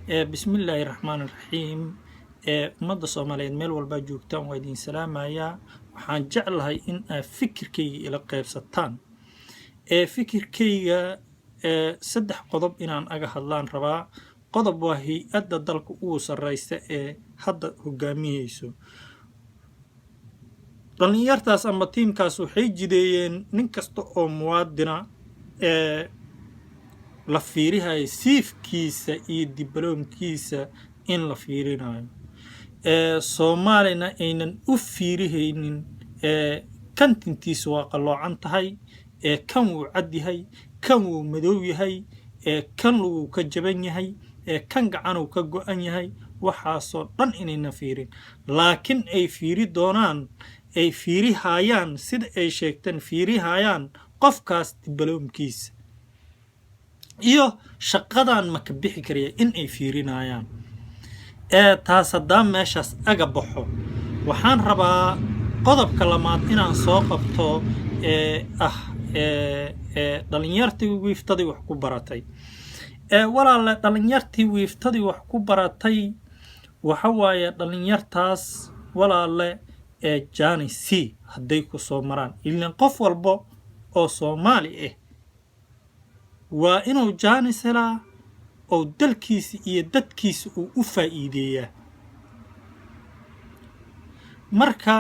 Bismillaahi raxmaan raxiim. Ummadda Soomaaliyeed meel walbaa joogtaan, waa idin salaamayaa. Waxaan jeclahay in aad fikirkayga ila qaybsataan. Fikirkayga saddex qodob inaan aga hadlaan rabaa. Qodob waa hay-adda dalka ugu sarreysa ee hadda hogaamiyeyso. Dhallinyartaas ama tiimkaas waxay jideeyeen nin kasta oo muwaadina ee la fiirihayo CV-giisa iyo dibloomkiisa in la fiirinayo, Soomaalina aynan u fiirihaynin kan tintiisa waa qalloocan tahay, kan wuu cad yahay, kan wuu madow yahay, kan luguu ka jaban yahay, kan gacanuu ka go-an yahay. Waxaasoo dhan inaynan fiirin, laakiin ay fiiri doonaan, ay fiirihayaan, sida ay sheegteen fiirihayaan qofkaas dibloomkiisa iyo shaqadan ma ka bixi karaya in ay fiirinayaan. Taas haddaa meeshaas aga baxo, waxaan rabaa qodobka lamaad inaan soo qabto ee ah dhalinyartii wiiftadii wax ku baratay. Walaale, dhalinyartii wiiftadii wax ku baratay waxa waaye dhalinyartaas, walaale, ee chance hadday ku soo maraan, ilan qof walba oo Soomaali ah waa inuu chance helaa oo dalkiisa iyo dadkiisa uu u faa'iideeyaa. Marka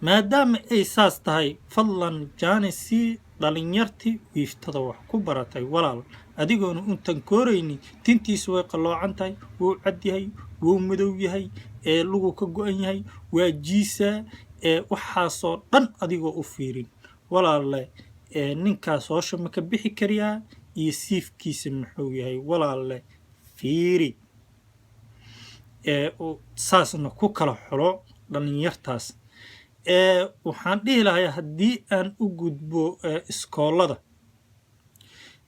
maadaama ay saas tahay, fadlan chance dhalinyartii wiiftada wax ku baratay. Walaal, adigoona untan koorayni tintiisu way qalloocan tahay, wuu cad yahay, wuu madow yahay, ee lugu ka go-an yahay, waa jiisaa, ee waxaasoo dhan adigoo u fiirin, walaale, ee ninkaas hoosha ma ka bixi kariyaa iyo CV-giisa muxuu yahay, walaale, fiiri ee saasna ku kala xulo dhalinyartaas. Waxaan dhihi lahay, haddii aan u gudbo iskoolada,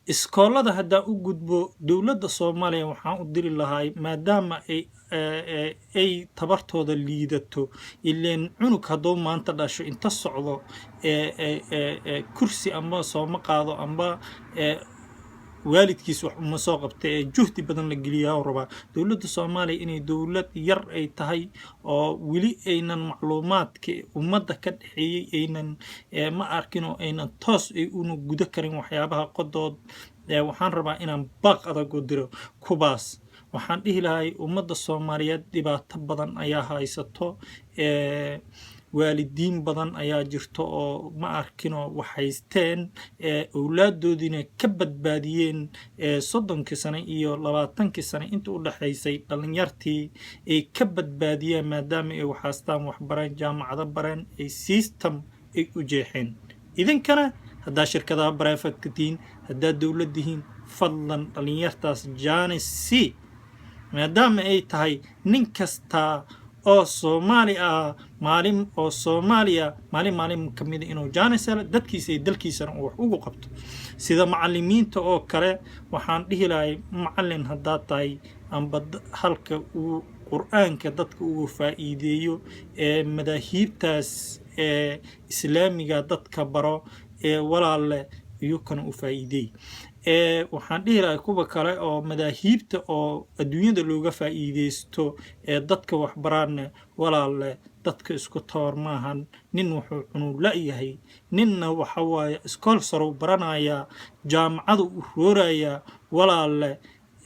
iskoolada haddaan u gudbo, dowladda Soomaaliya waxaan u diri lahay, maadaama ay tabartooda liidato, ileen cunug hadduu maanta dhasho inta socdo kursi amba sooma qaado amba waalidkiis wax uma soo qabta, ee juhdi badan la geliyaa rabaa. Dowladda Soomaaliya inay dowlad yar ay tahay oo weli aynan macluumaadka ummadda ka dhexeeyey aynan, ma arkin oo aynan toos ay una gudo karin waxyaabaha qodood. Waxaan rabaa inaan baaq adag u diro kubaas. Waxaan dhihi lahay, ummadda Soomaaliyeed dhibaato badan ayaa haysato, waalidiin badan ayaa jirto oo, ma arkinoo, wax haysteen, owlaaddoodiina ka badbaadiyeen 30-kii sane iyo 20-kii sane inta u dhexaysay. Dhalinyartii ay ka badbaadiyeen maadaama ay waxhaastaan, wax bareen, jaamacado bareen, ay system ay u jeexeen. Idinkana haddaa shirkadaha private-ka tihiin, haddaad dowlad tihiin, fadlan dhalinyartaas chance sii, maadaama ay tahay nin kastaa oo Soomaali ah maalin oo Soomaaliya maalin maalin ka mida inuu chance helo, dadkiisa iyo dalkiisana uu wax ugu qabto. Sida macallimiinta oo kale, waxaan dhihi lahay, macallin haddaad tahay amba halka uu Qur-aanka dadka ugu faa'iideeyo ee madaahiibtaas ee Islaamiga dadka baro, ee walaale, iyukana u faa'iideey. Waxaan dhihi lahay, kuwa kale oo madaahiibta oo adduunyada looga faa'iideysto ee dadka waxbaraanne, walaale, dadka isku tabar maahan. Nin wuxuu cunuu la-yahay, ninna waxa waaye iskool sarow baranayaa, jaamacadu u roorayaa. Walaale,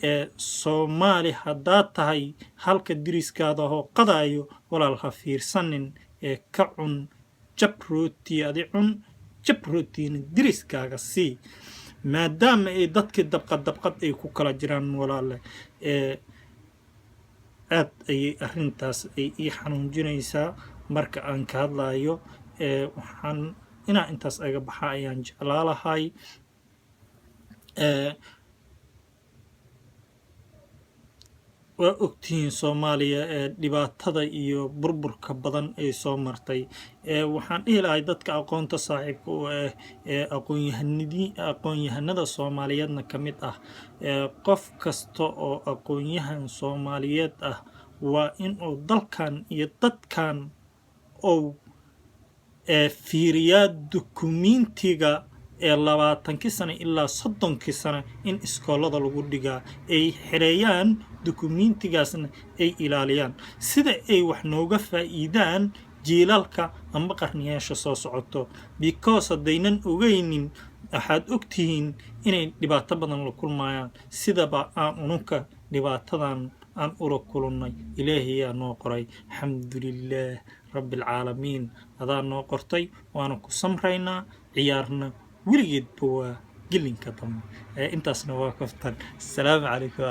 ee Soomaali haddaad tahay, halka diriskaada hoo qadayo, walaal, ha fiirsanin ee ka cun jab rooti, adi cun jab rootiina diriskaaga sii, maadaama ay dadkii dabqad dabqad ay ku kala jiraan. Walaale, ee aad ayay arrintaas ay ii xanuunjinaysaa marka aan ka hadlayo. Waxaan inaa intaas aga baxa ayaan jeclaa lahay. Waa ogtihiin Soomaaliya ee dhibaatada iyo burburka badan ay soo martay. Waxaan dhihi lahay, dadka aqoonta saaxiibka u ah ee aqoonyahanadii, aqoon-yahanada Soomaaliyeedna ka mid ah, qof kasta oo aqoon-yahan Soomaaliyeed ah waa inuu dalkan iyo dadkan ou fiiriyaa dukumentiga. Ee 20-kii sano ilaa 30-kii sano in iskoolada lagu dhigaa, ay xereeyaan dukumentigaasna, ay ilaaliyaan sida ay wax nooga faa'iidaan jiilalka amba qarniyaasha soo socoto, because haddaynan ogeynin, waxaad ogtihiin inay dhibaato badan la kulmayaan, sidaba aan ununka dhibaatadan aan ula kulannay. Ilaahayaa noo qoray, alxamdulilaah rabbi alcaalamiin, adaa noo qortay, waana ku samraynaa. Ciyaarna weligeedba waa gelinka dambe. Intaasna waa kaftan. Asalaamu calaykum.